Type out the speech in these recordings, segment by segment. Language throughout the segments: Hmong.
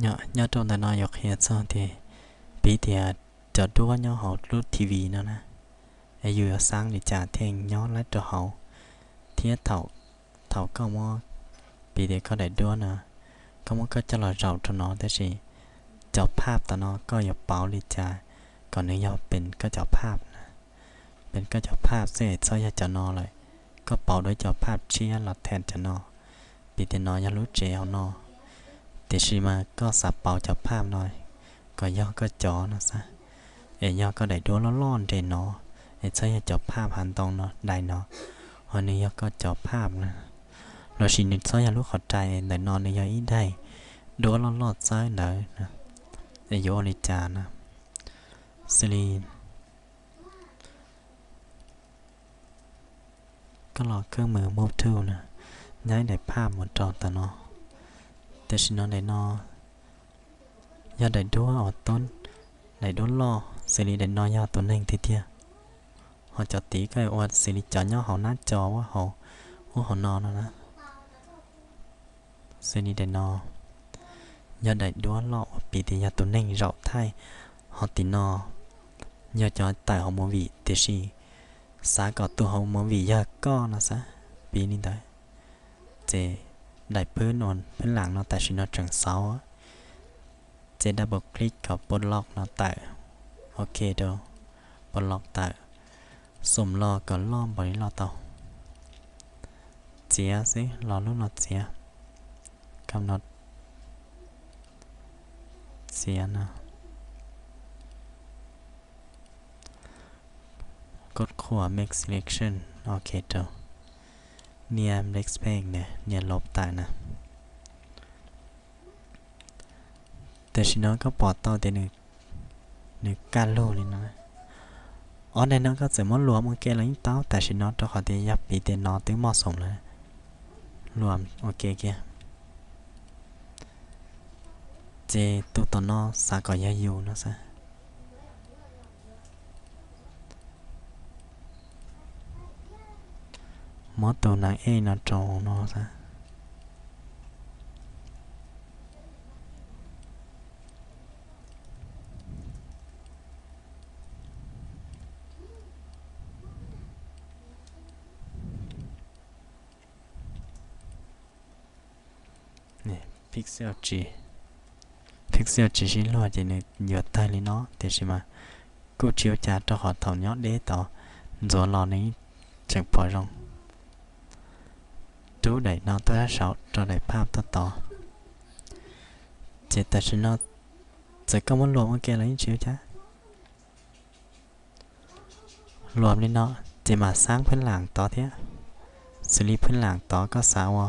Nyob rau ntawm no yuav qhia txog tias, piv tias cov duab nyob hauv lub T V no na, es yus yuav xaab li cas thiaj nyob lab rau hauv, thiab thaum, thaum koj muab, piv tias koj daim duab no, koj muab koj coj los zaum rau no tab sis cov phaj tom no koj yuav pauv li cas kom nws yog pes koj cov phaj na, pes koj cov phaj xwb es txhob yog cov no lawm, koj pauv dua cov phaj tshiab los them cov no. Piv tias no yog lub tsev hauv no, tiam sis mas koj xav pauv cov phaj no kom yog koj cov no xwb, es yog koj daim duab loj loj nres no, es txhob yog cov phaj hav ntoo no dai no, ho nws yog koj cov phaj na. Lossis nws txhob yog lub qhov rai ntawm no nws yog ib daim duab loj loj txawb ntawd, es yuav ua li cas na? Xws li koj los khawb mus move tool na, nyab ib daim phaj mus rau tom no. Tam sim no daim no yog daim duab uas tub, daim duab loj, xws li daim no yog tus neeg tiag tiag, ho cov tid koj ua xws li cov nyob hauv nab co ua hauv, ub hauv no no na. Xws li daim no yog daim duab loj uas piv tias yog tus neeg zaum thaij, ho tim no yog cov tawm hauv movie tiam sis xav kom tus hauv movie yog koj no xav, piv li ntawd. Ces daim phwb, phwb lam no tam sim no tseem xauv, ces double click kom pov loj no tawm, ok rau, pov loj tawm, xum los kom loj npaum li loj tau, txiav xwb, los lub no txiav, kam no, txiav no, kod qhuam make selection, ok rau, nias backspace na, nias lov tawm na. Tam sim no koj pom tau tias nws kaj lug li no. Ob daim no koj txawm muab luam ua ke los yeej tau tam sim no rau qhov tias yog piv tias no twb muaj xoo lawm. Luam ua ke kiag. Ces tus tom no xav kom yog yus no xwb. Muab tus nas ej no rau no xwb. Pixel tsis, pixel tsis sib luag ces nws yuav tawg li no, tiam sis mas kuj tsis ua cas rau qhov thaum nyob deb tod ntxuav los nws tseem pom zoo. Rub daim no tuaj sab saud rau daim phaj tuaj tod. Ces tam sim no txawm koj muab luam ua ke los yeej tsis ua cas. Luam li no, ces mam xaab phwb lam tod thiab. Xws li phwb lam tod koj xav ua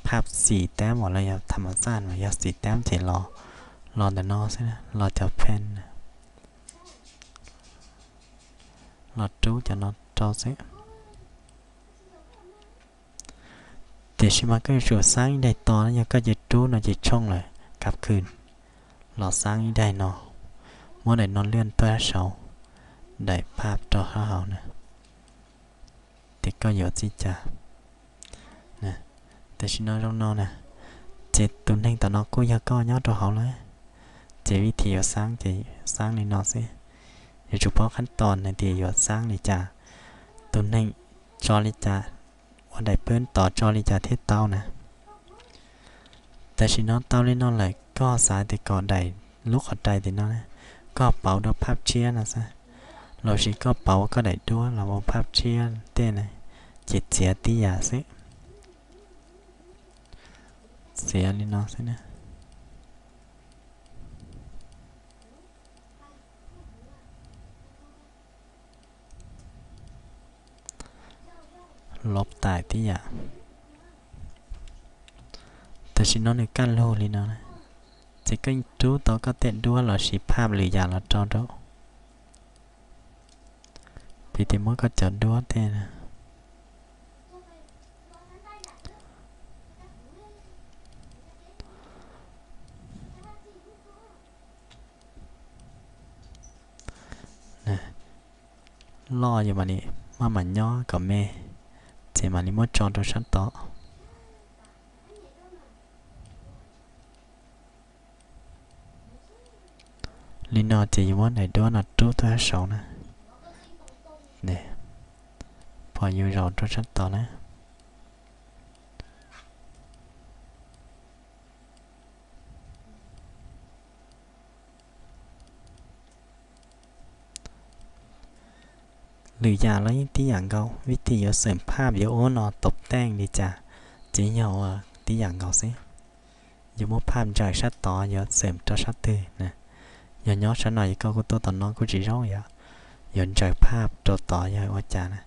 phaj xim tab mas los yog tham mas xaj mas yog xim tab ces los, los ntawm no xwb, los cov pen, los rub cov no rau xwb. Tiam sis mas koj yuav tsum xaab ib daim to, yog koj cia rub no ces tshooj lawm, kab khw, los xaab ib daim no, muab daim no lwaj tuaj sab saud, daim phaj rau sab hauv na, ces koj yuav txij cas. Tam sim no zoo no na, ces tus neeg tom no kuj yog koj nyob rau hauv lawm. Ces vim tias yuav xaab ces xaab li no xwb. Yuav tsum paub qhab tos hais tias yuav xaab li cas, tus neeg tso li cas, ua daim pwb tod tso li cas thiaj tau na. Tam sim no tau li no lawm, koj xav tias kom daim lub qhov rai tim no, koj pauv dua phaj tshiab no xwb, los sis koj pauv koj daim duab los ua phaj tshiab tej na, ces txiav tib yam xwb. Txiav li no xwb na. Lob tawm tib yam. Tam sim no nws kaj lug li no, ces koj yeej rub tau koj tej duab los sis phaj lwm yam los rau rau. Piv tias muab koj cov duab tej loj yus mam li maj mam nyob kom me, ces mam li muab tso rau sab tod. Li no ces yus muab daim duab no rub tuaj sab saud na. Phom yus zaum rau sab tod na. Lwm yam los yeej tib yam nkaus, vim tias yuav xeem phaj yuav ua no tau teej li cas, ces yog ua tib yam nkaus xwb. Yuav muab phaj ntsaws sab tod yuav xeem rau sab twg na. Yog nyob sab no yog koj kuj tuaj tom no kuj tsis zoo yom. Yuav ntsaws phaj rau tod yog ua cas na.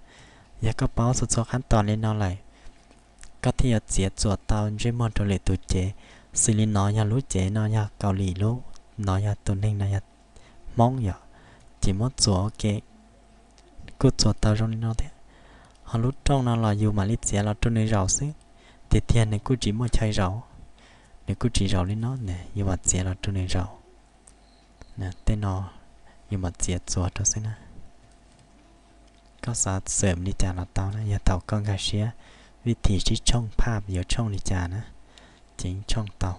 Yog koj paub txhua txhua qab tos li no lawm, koj thiaj yuav txiav txuas tau ntsej muag rau lwm tus cev. Xws li no yog lub cev no yog Kaus Lim lub, no yog tus neeg no yog Hmoob yom, ces muab txuas ua ke kuj txuas tau zoo li no thiab. Ho lub rooj no los yus mam li txiav los rau nws zaum xwb, tiag tiag nws kuj tsis muaj chaw zaum, nws kuj tsis zaum li no, yus mam txiav los rau nws zaum. Tej no yus mam txiav txuas rau xwb na. Koj xav xeem li cas los tau na, yog thaum koj nkag siab vim tias sib tshooj phaj yuav tshooj li cas na, ces tshooj tau.